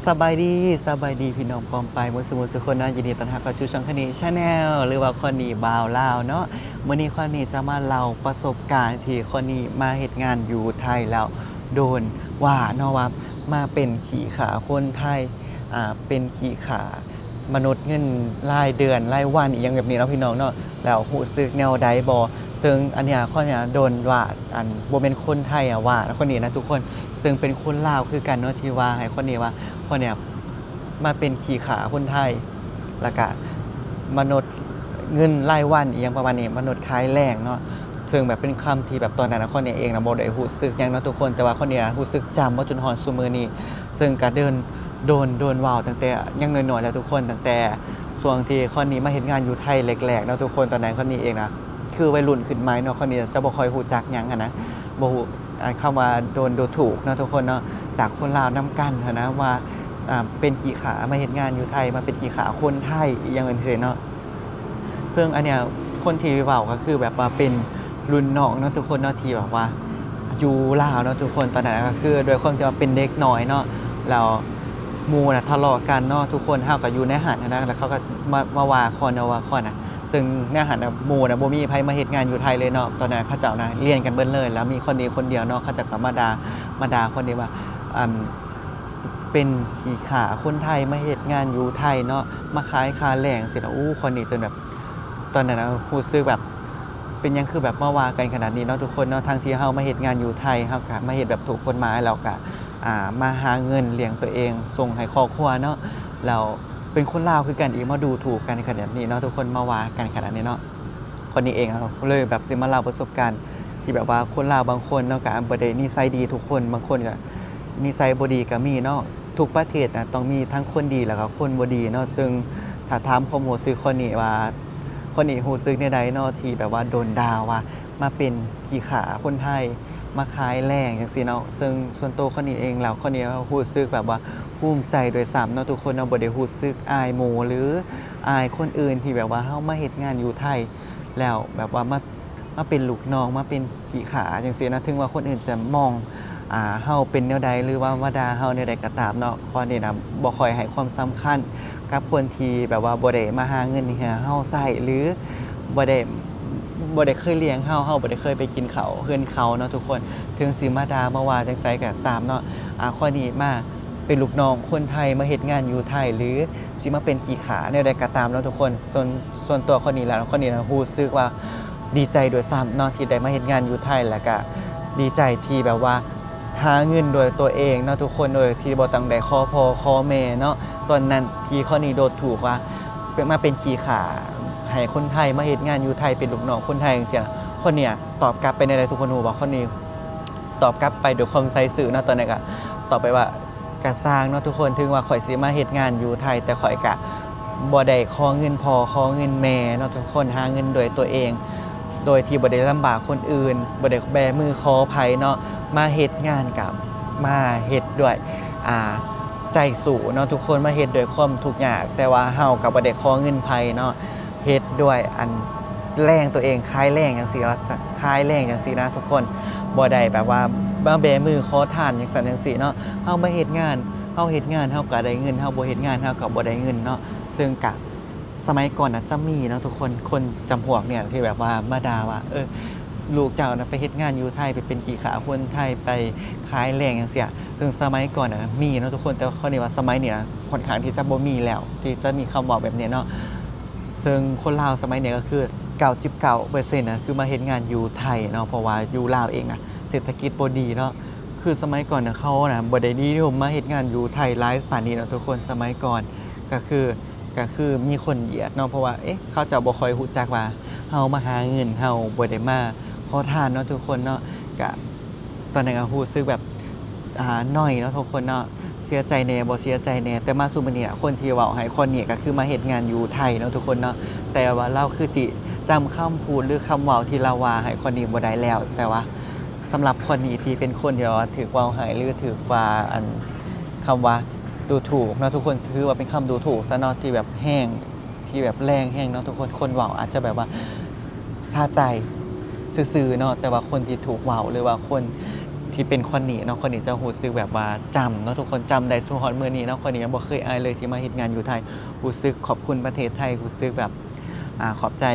ສະບາຍດີ ສະບາຍດີພີ່ນ້ອງປ້ອງປາຍໝົດສູ່ໝູ່ສູ່ຄົນເນາະ, ຍິນດີຕ້ອນຮັບເຂົ້າສູ່ຊ່ອງຄອນນີ Channel ຫຼືວ່າຄອນນີບ່າວລາວເນາະ. ມື້ນີ້ຄອນນີຈະມາເລົ່າປະສົບການທີ່ຄອນນີມາເຮັດງານຢູ່ໄທແລ້ວໂດນວ່າເນາະ ວ່າມາເປັນຂີ້ຂ້າຄົນໄທ, ອ່າ ເປັນຂີ້ຂ້າມະນຸດເງິນລາຍເດືອນລາຍວັນອີ່ຫຍັງແບບນີ້ເນາະ ພີ່ນ້ອງເນາະ. ແລ້ວຮູ້ສຶກແນວໃດບໍ່? ເຊິ່ງອັນເນີ້ຍຄອນນີ້ໂດນວ່າ ອັນ ບໍ່ແມ່ນຄົນໄທອະວ່ານະ ຄອນນີ້ນະທຸກຄົນ, ເຊິ່ງເປັນຄົນລາວຄືກັນເນາະ ທີ່ວ່າໃຫ້ຄອນນີ້ວ່າ ຄອນນີ້ມາເປັນຂີ້ຂ້າຄົນໄທ ແລ້ວກະມະນຸດເງິນລາຍວັນອີ່ຫຍັງປະມານນີ້ ມະນຸດຂາຍແລງເນາະ. ເຊິ່ງແບບເປັນຄຳທີ່ແບບຕອນນັ້ນນະ ຄອນນີ້ເອງນະບໍ່ໄດ້ຮູ້ສຶກຫຍັງເນາະທຸກຄົນ, ແຕ່ວ່າຄອນນີ້ນະຮູ້ສຶກຈຳມາຈົນຮອດຊຸມື້ນີ້. ເຊິ່ງກະເດີນ ໂດນ ໂດນເວົ້າຕັ້ງແຕ່ຍັງນ້ອຍໆແລ້ວທຸກຄົນ, ຕັ້ງແຕ່ຊ່ວງທີ່ຄອນນີ້ມາເຮັດງານຢູ່ໄທແລກໆເນາະທຸກຄົນ. ຕອນນັ້ນຄອນນີ້ເອງນະຄືໄວລຸ້ນຂຶ້ນໃໝ່ເນາະ, ຄອນນີ້ຈະບໍ່ຄ່ອຍຮູ້ຈັກຫຍັງຫັ້ນນະ, ບໍ່ຮູ້ ອັນ ຄຳວ່າໂດນດູຖູກເນາະທຸກຄົນເນາະ ຈາກຄົນລາວນຳກັນຫັ້ນນະ ວ່າ ອ່າ ເປັນຂີ້ຂ້າ ມາເຮັດງານຢູ່ໄທ ມາເປັນຂີ້ຂ້າຄົນໄທອີ່ຫຍັງຈັ່ງຊີ້ເນາະ. ເຊິ່ງອັນເນີ້ຍຄົນທີ່ເວົ້າກໍຄືແບບວ່າເປັນລຸ້ນນ້ອງເນາະທຸກຄົນເນາະ ທີ່ແບບວ່າຢູ່ລາວເນາະທຸກຄົນ. ຕອນນັ້ນກໍຄືດ້ວຍຄວາມທີ່ວ່າເປັນເດັກນ້ອຍເນາະ ແລ້ວໝູ່ນະທະເລາະກັນເນາະທຸກຄົນ, ເຮົາກໍຢູ່ໃນຫັ້ນຫັ້ນນະ ແລ້ວເຂົາກໍມາ ມາວ່າຄອນເນາະ ວ່າຄອນນະ. ເຊິ່ງໃນຫັ້ນນະໝູ່ນະບໍ່ມີໃຜມາເຮັດງານຢູ່ໄທເລີຍເນາະ, ຕອນນັ້ນເຂົາເຈົ້ານະລຽນກັນເບິດເລີຍ ແລ້ວມີຄອນນີ້ຄົນດຽວເນາະ ເຂົາເຈົ້າກໍມາດ່າ ມາດ່າຄອນນີ້ວ່າ ອັນ ເປັນຂີ້ຂ້າຄົນໄທມາເຮັດງານຢູ່ໄທເນາະ ມາຂາຍຄ່າແລງຊີ້ນະ. ໂອ້ ຄອນນີ້ຈົນແບບ ຕອນນັ້ນນະຮູ້ສຶກແບບ ເປັນຫຍັງຄືແບບມາວ່າກັນຂະໜາດນີ້ເນາະທຸກຄົນເນາະ, ທັງທີ່ເຮົາມາເຮັດງານຢູ່ໄທ ເຮົາກະມາເຮັດແບບຖືກກົດໝາຍ ແລ້ວກະ ອ່າ ມາຫາເງິນລ້ຽງຕົວເອງ ສົ່ງໃຫ້ຄອບຄົວເນາະ, ແລ້ວເປັນຄົນລາວຄືກັນອີກ ມາດູຖູກກັນຂະໜາດນີ້ເນາະທຸກຄົນ ມາວ່າກັນຂະໜາດນີ້ເນາະ. ຄອນນີ້ເອງເລີຍແບບຊິມາເລົ່າປະສົບການທີ່ແບບວ່າຄົນລາວບາງຄົນເນາະ ກະບໍ່ໄດ້ນິໄສດີທຸກຄົນ, ບາງຄົນກະນິໄສບໍ່ດີກະມີເນາະ. ທຸກປະເທດນະຕ້ອງມີທັງຄົນດີ ແລ້ວກໍຄົນບໍ່ດີເນາະ. ເຊິ່ງຖ້າຖາມຄວາມຮູ້ສຶກຄອນນີ້ວ່າ ຄອນນີ້ຮູ້ສຶກແນວໃດເນາະ ທີ່ແບບວ່າໂດນດ່າວ່າມາເປັນຂີ້ຂ້າຄົນໄທ ມາຂາຍແລງຈັ່ງຊີ້ເນາະ. ເຊິ່ງສ່ວນໂຕຄອນນີ້ເອງແລ້ວ ຄອນນີ້ຮູ້ສຶກແບບວ່າພູມໃຈດ້ວຍຊ້ຳເນາະທຸກຄົນເນາະ, ບໍ່ໄດ້ຮູ້ສຶກອາຍໝູ່ ຫຼື ອາຍຄົນອື່ນທີ່ແບບວ່າເຮົາມາເຮັດງານຢູ່ໄທ ແລ້ວແບບວ່າມາ ມາເປັນລູກນ້ອງ ມາເປັນຂີ້ຂ້າຈັ່ງຊີ້ນະ. ເຖິງວ່າຄົນອື່ນຈະມອງ ອ່າ ເຮົາເປັນແນວໃດ ຫຼືວ່າມາດ່າເຮົາແນວໃດກໍຕາມເນາະ, ຄອນນີ້ນະບໍ່ຄ່ອຍໃຫ້ຄວາມສຳຄັນກັບຄົນທີ່ແບບວ່າບໍ່ໄດ້ມາຫາເງິນໃຫ້ເຮົາໃຊ້ ຫຼືບໍ່ໄດ້ ບໍ່ໄດ້ເຄີຍລ້ຽງເຮົາ ເຮົາບໍ່ໄດ້ເຄີຍໄປກິນເຂົ້າເຮືອນເຂົາເນາະທຸກຄົນ. ເຖິງຊິມາດ່າມາວ່າຈັ່ງໃດກໍຕາມເນາະ, ອ່າ ຄອນນີ້ມາເປັນລູກນ້ອງຄົນໄທ ມາເຮັດງານຢູ່ໄທ ຫຼື ຊິມາເປັນຂີ້ຂ້າແນວໃດກໍຕາມເນາະທຸກຄົນ. ສ່ວນ ສ່ວນຕົວຄອນນີ້ແລ້ວ ຄອນນີ້ນະຮູ້ສຶກວ່າດີໃຈດ້ວຍຊ້ຳເນາະ ທີ່ໄດ້ມາເຮັດງານຢູ່ໄທ ແລ້ວກະດີໃຈທີ່ແບບວ່າຫາເງິນໂດຍຕົວເອງເນາະທຸກຄົນ ໂດຍທີ່ບໍ່ຕ້ອງໄດ້ຂໍພໍ່ຂໍແມ່ເນາະ. ຕອນນັ້ນທີ່ຄອນນີ້ໂດນຖືກວ່າເປັນ ມາເປັນຂີ້ຂ້າໃຫ້ຄົນໄທ ມາເຮັດງານຢູ່ໄທ ເປັນລູກນ້ອງຄົນໄທຈັ່ງຊີ້ນະ, ຄອນນີ້ຕອບກັບໄປແນວໃດ ທຸກຄົນຮູ້ບໍ່? ຄອນນີ້ຕອບກັບໄປດ້ວຍຄວາມໃສຊື່ເນາະ. ຕອນນັ້ນກະຕອບໄປວ່າ ກະຊ່າງເນາະທຸກຄົນ, ເຖິງວ່າຂ້ອຍຊິມາເຮັດງານຢູ່ໄທ ແຕ່ຂ້ອຍກະບໍ່ໄດ້ຂໍເງິນພໍ່ຂໍເງິນແມ່ເນາະທຸກຄົນ, ຫາເງິນໂດຍຕົວເອງ ໂດຍທີ່ບໍ່ໄດ້ລຳບາກຄົນອື່ນ, ບໍ່ໄດ້ແບມືຂໍໃຜເນາະ. ມາເຮັດງານກະມາເຮັດດ້ວຍ ອ່າ ໃຈສູ້ເນາະທຸກຄົນ, ມາເຮັດດ້ວຍຄວາມທຸກຍາກ, ແຕ່ວ່າເຮົາກະບໍ່ໄດ້ຂໍເງິນໃຜເນາະ. ເຮັດດ້ວຍອັນແລງຕົວເອງ, ຂາຍແລງຈັ່ງຊີ້ ຂາຍແລງຈັ່ງຊີ້ນະທຸກຄົນ, ບໍ່ໄດ້ແບບວ່າມາແບມືຂໍທານຈັ່ງຊັ້ນຈັ່ງຊີ້ເນາະ. ເຮົາມາເຮັດງານ ເຮົາເຮັດງານເຮົາກະໄດ້ເງິນ, ເຮົາບໍ່ເຮັດງານເຮົາກະບໍ່ໄດ້ເງິນເນາະ. ເຊິ່ງກະສະໄໝກ່ອນນະຈະມີເນາະທຸກຄົນ, ຄົນຈຳພວກນີ້ທີ່ແບບວ່າມາດ່າວ່າ ເອີ ລູກເຈົ້ານະໄປເຮັດງານຢູ່ໄທ ໄປເປັນຂີ້ຂ້າຄົນໄທ ໄປຂາຍແລງຈັ່ງຊີ້. ເຊິ່ງສະໄໝກ່ອນນະມີເນາະທຸກຄົນ, ແຕ່ວ່າຄາວນີ້ວ່າສະໄໝນີ້ນະ ຂ້ອນຂ້າງທີ່ຈະບໍ່ມີແລ້ວ ທີ່ຈະມີຄຳເວົ້າແບບນີ້ເນາະ. ເຊິ່ງຄົນລາວສະໄໝນີ້ກໍຄື ເກົ້າສິບເກົ້າເປີເຊັນນະ ຄືມາເຮັດງານຢູ່ໄທເນາະ, ເພາະວ່າຢູ່ລາວເອງນະເສດຖະກິດບໍ່ດີເນາະ. ຄືສະໄໝກ່ອນນະ ເຂົານະບໍ່ໄດ້ນິຍົມມາເຮັດງານຢູ່ໄທຫຼາຍປານນີ້ເນາະທຸກຄົນ. ສະໄໝກ່ອນກໍຄື ກໍຄືມີຄົນຢຽດເນາະ, ເພາະວ່າ ເອະ ເຂົາເຈົ້າບໍ່ຄ່ອຍຮູ້ຈັກວ່າເຮົາມາຫາເງິນ, ເຮົາບໍ່ໄດ້ມາຂໍທານເນາະທຸກຄົນເນາະ. ກະ ຕອນນັ້ນກໍຮູ້ສຶກແບບ ອ່າ ໜ້ອຍເນາະທຸກຄົນເນາະ, ເສຍໃຈແດ່ ບໍ່ເສຍໃຈແດ່. ແຕ່ມາສູ່ມື້ນີ້ນະ ຄົນທີ່ເວົ້າໃຫ້ຄອນນີ້ກໍຄືມາເຮັດງານຢູ່ໄທເນາະທຸກຄົນເນາະ, ແຕ່ວ່າລາວຄືຊິຈຳຄຳພູດ ຫຼື ຄຳເວົ້າທີ່ລາວວ່າໃຫ້ຄອນນີ້ບໍ່ໄດ້ແລ້ວ. ແຕ່ວ່າສຳລັບຄອນນີ້ທີ່ເປັນຄົນທີ່ວ່າຖືກເວົ້າໃຫ້ ຫຼື ຖືກວ່າ ອັນ ຄຳວ່າດູຖູກເນາະທຸກຄົນ, ຖືວ່າເປັນຄຳດູຖູກຊະເນາະ ທີ່ແບບແຮງ ທີ່ແບບແຮງແຮງເນາະທຸກຄົນ. ຄົນເວົ້າອາດຈະແບບວ່າສະໃຈຊື່ໆເນາະ, ແຕ່ວ່າຄົນທີ່ຖືກເວົ້າ ຫຼືວ່າຄົນ ທີ່ເປັນຄົນນີ້ເນາະ ຄົນນີ້ຈະຮູ້ສຶກແບບວ່າຈຳເນາະທຸກຄົນ ຈຳໄດ້ຈົນຮອດມື້ນີ້ເນາະ. ຄົນນີ້ຍັງບໍ່ເຄີຍອາຍເລີຍທີ່ມາເຮັດງານຢູ່ໄທ ຮູ້ສຶກຂອບຄຸນປະເທດໄທ ຮູ້ສຶກແບບ ອາ ຂອບໃຈ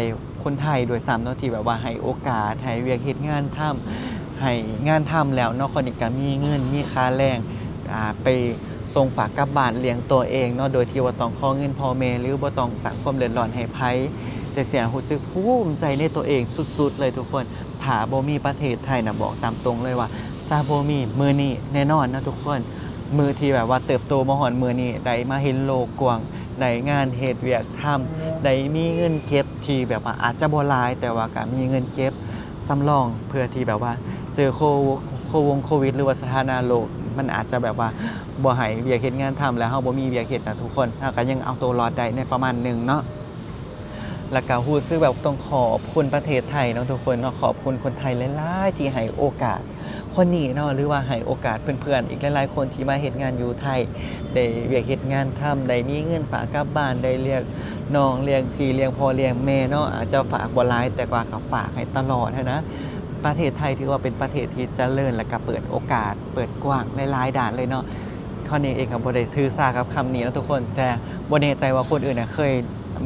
ຄົນໄທດ້ວຍຊ້ຳເນາະ ທີ່ແບບວ່າໃຫ້ໂອກາດ ໃຫ້ວຽກເຮັດງານທຳ ໃຫ້ງານທຳແລ້ວເນາະ ຄົນນີ້ກໍມີເງິນ ມີຄ່າແຮງ ອາ ໄປສົ່ງຝາກກັບບ້ານ ລ້ຽງຕົວເອງເນາະ ໂດຍທີ່ບໍ່ຕ້ອງຂໍເງິນພໍ່ແມ່ ຫຼື ບໍ່ຕ້ອງສ້າງຄວາມເດືອດຮ້ອນໃຫ້ໃຜ. ແຕ່ເສຍຮູ້ສຶກພູມໃຈໃນຕົວເອງສຸດໆເລີຍທຸກຄົນ. ຖ້າບໍ່ມີປະເທດໄທນະ ບອກຕາມຕົງເລີຍວ່າຈະບໍ່ມີມື້ນີ້ແນ່ນອນນະທຸກຄົນ. ມື້ທີ່ແບບວ່າເຕີບໂຕມາຮອດມື້ນີ້ ໄດ້ມາເຫັນໂລກກວ້າງ ໄດ້ງານເຮັດວຽກທຳ ໄດ້ມີເງິນເກັບທີ່ແບບວ່າອາດຈະບໍ່ຫຼາຍ ແຕ່ວ່າກໍມີເງິນເກັບສຳລອງ ເພື່ອທີ່ແບບວ່າເຈີໂຄ ໂຄ ວົງໂຄວິດ ຫຼືວ່າສະຖານະໂລກ ມັນອາດຈະແບບວ່າບໍ່ໃຫ້ວຽກເຮັດງານທຳ ແລ້ວເຮົາບໍ່ມີວຽກເຮັດນະທຸກຄົນ ເຮົາກໍຍັງເອົາໂຕລອດໄດ້ໃນປະມານໜຶ່ງເນາະ. ແລ້ວກໍຮູ້ສຶກແບບຕ້ອງຂອບຄຸນປະເທດໄທເນາະທຸກຄົນເນາະ ຂອບຄຸນຄົນໄທຫຼາຍໆທີ່ໃຫ້ໂອກາດຄົນນີ້ເນາະ ຫຼືວ່າໃຫ້ໂອກາດເພື່ອນໆອີກຫຼາຍໆຄົນທີ່ມາເຮັດງານຢູ່ໄທ ໄດ້ວຽກເຮັດງານທຳ ໄດ້ມີເງິນຝາກກັບບ້ານ ໄດ້ລ້ຽງນ້ອງ ລ້ຽງພີ່ ລ້ຽງພໍ່ ລ້ຽງແມ່ເນາະ ອາດຈະຝາກບໍ່ຫຼາຍ ແຕ່ວ່າກໍຝາກໃຫ້ຕະຫຼອດຫັ້ນນະ. ປະເທດໄທຖືວ່າເປັນປະເທດທີ່ຈະເລີນ ແລ້ວກໍເປີດໂອກາດ ເປີດກວ້າງຫຼາຍໆດ້ານເລີຍເນາະ. ຄອນນີ້ເອງກໍບໍ່ໄດ້ຖືສາກັບຄຳນີ້ເນາະທຸກຄົນ ແຕ່ບໍ່ແນ່ໃຈວ່າຄົນອື່ນນະເຄີຍ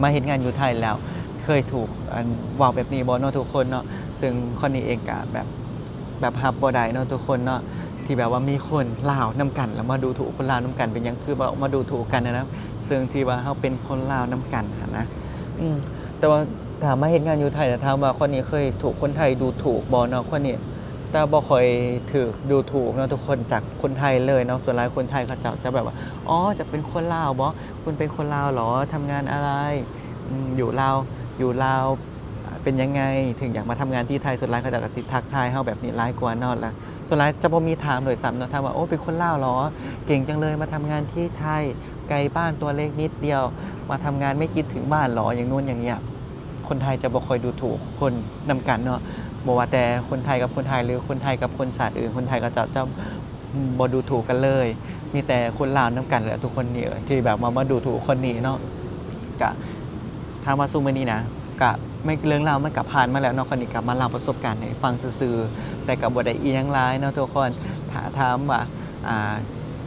ມາເຮັດງານຢູ່ໄທແລ້ວ ເຄີຍຖືກ ອັນ ເວົ້າແບບນີ້ບໍ່ເນາະທຸກຄົນເນາະ. ເຊິ່ງຄອນນີ້ເອງກະແບບ ແບບຮັບບໍ່ໄດ້ເນາະທຸກຄົນເນາະ ທີ່ແບບວ່າມີຄົນລາວນຳກັນ ແລ້ວມາດູຖູກຄົນລາວນຳກັນ ເປັນຫຍັງຄືແບບມາດູຖູກກັນຫັ້ນນະ ເຊິ່ງທີ່ວ່າເຮົາເປັນຄົນລາວນຳກັນຫັ້ນນະ. ອືມ ແຕ່ວ່າຖ້າມາເຮັດງານຢູ່ໄທ ແລ້ວຖາມວ່າຄອນນີ້ເຄີຍຖືກຄົນໄທດູຖູກບໍ່ເນາະ ຄອນນີ້ ແຕ່ບໍ່ຄ່ອຍຖືກດູຖູກເນາະທຸກຄົນ ຈາກຄົນໄທເລີຍເນາະ. ສ່ວນຫຼາຍຄົນໄທເຂົາເຈົ້າຈະແບບວ່າ ອໍ ເຈົ້າເປັນຄົນລາວບໍ? ຄຸນເປັນຄົນລາວເຫລອ? ທຳງານອະໄລ? ອືມ ຢູ່ລາວ ຢູ່ລາວເປັນຍັງໄງ ເຖິງຢາກມາທຳງານທີ່ໄທ? ສ່ວນຫຼາຍເຂົາເຈົ້າກໍຊິທັກທາຍເຮົາແບບນີ້ຫຼາຍກວ່າເນາະ. ແລ້ວສ່ວນຫຼາຍຈະບໍ່ມີຖາມດ້ວຍຊ້ຳເນາະ ຖາມວ່າ ໂອ້ ເປັນຄົນລາວເຫລອ? ເກັ່ງຈັງເລີຍ ມາທຳງານທີ່ໄທ ໃກ້ບ້ານຕົວເລັກນິດດຽວ ມາທຳງານໄມ່ຄິດເຖິງບ້ານເຫລອ? ຢ່າງໂນ້ນຢ່າງນີ້. ຄົນໄທຈະບໍ່ຄ່ອຍດູຖູກຄົນນຳກັນເນາະ ບໍ່ວ່າແຕ່ຄົນໄທກັບຄົນໄທ ຫຼື ຄົນໄທກັບຄົນຊາດອື່ນ ຄົນໄທເຂົາເຈົ້າຈະບໍ່ດູຖູກກັນເລີຍ. ມີແຕ່ຄົນລາວນຳກັນແຫຼະທຸກຄົນນີ້ ທີ່ແບບວ່າມາດູຖູກຄົນນີ້ເນາະ. ກະຖາມວ່າຊຸມື້ນີ້ນະ ກະແມ່ນເລື່ອງລາວມັນກະຜ່ານມາແລ້ວເນາະ ຄອນນີ້ກະມາເລົ່າປະສົບການໃຫ້ຟັງຊື່ໆ ແຕ່ກະບໍ່ໄດ້ອີ່ຫຍັງຫຼາຍເນາະທຸກຄົນ. ຖ້າຖາມວ່າ ອ່າ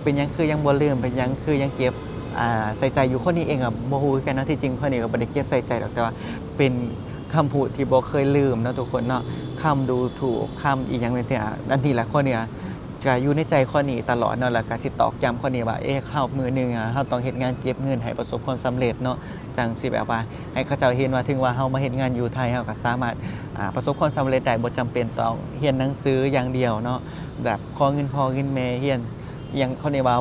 ເປັນຫຍັງຄືຍັງບໍ່ລືມ ເປັນຫຍັງຄືຍັງເກັບ ອ່າ ໃສ່ໃຈຢູ່? ຄອນນີ້ເອງກໍບໍ່ຮູ້ຄືກັນເນາະ ທີ່ຈິງຄອນນີ້ກໍບໍ່ໄດ້ເກັບໃສ່ໃຈດອກ ແຕ່ວ່າເປັນຄຳພູດທີ່ບໍ່ເຄີຍລືມເນາະທຸກຄົນເນາະ ຄຳດູຖູກ ຄຳອີ່ຫຍັງແບບນີ້. ອັນນີ້ລະຄອນນີ້ກະຢູ່ໃນໃຈຄອນນີ້ຕະຫຼອດເນາະ ແລ້ວກະຊິຕອກຢ້ຳຄອນນີ້ວ່າ ເອ ເຮົາມື້ໜຶ່ງເຮົາຕ້ອງເຮັດງານເກັບເງິນໃຫ້ປະສົບຄວາມສຳເລັດເນາະ ຈັ່ງຊິແບບວ່າໃຫ້ເຂົາເຈົ້າເຫັນວ່າ ເຖິງວ່າເຮົາມາເຮັດງານຢູ່ໄທ ເຮົາກໍສາມາດ ອ່າ ປະສົບຄວາມສຳເລັດໄດ້ ບໍ່ຈຳເປັນຕ້ອງຮຽນໜັງສືຢ່າງດຽວເນາະ ແບບຂໍເງິນພໍ່ເງິນແມ່ຮຽນ ຢ່າງເຂົາເອີ້ນວ່າ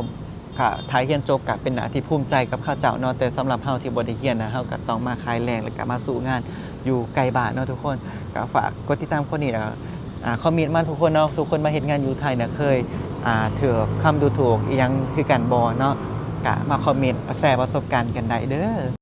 ກະຖ້າຮຽນຈົບກະເປັນໜ້າທີ່ພູມໃຈກັບເຂົາເຈົ້າເນາະ. ແຕ່ສຳລັບເຮົາທີ່ບໍ່ໄດ້ຮຽນນະ ເຮົາກະຕ້ອງມາຂາຍແລງ ແລ້ວກະມາສູ້ງານຢູ່ໃກ້ບ້ານເນາະທຸກຄົນ. ກະຝາກກົດຕິດຕາມຄົນນີ້ ແລ້ວ ອ່າ ຄອມເມັນມາທຸກຄົນເນາະ ທຸກຄົນມາເຮັດງານຢູ່ໄທນະ ເຄີຍ ອ່າ ຖືກຄຳດູຖູກອີ່ຫຍັງຄືກັນບໍ່ເນາະ? ກະມາຄອມເມັນແຊປະສົບການກັນໄດ້ເດີ້.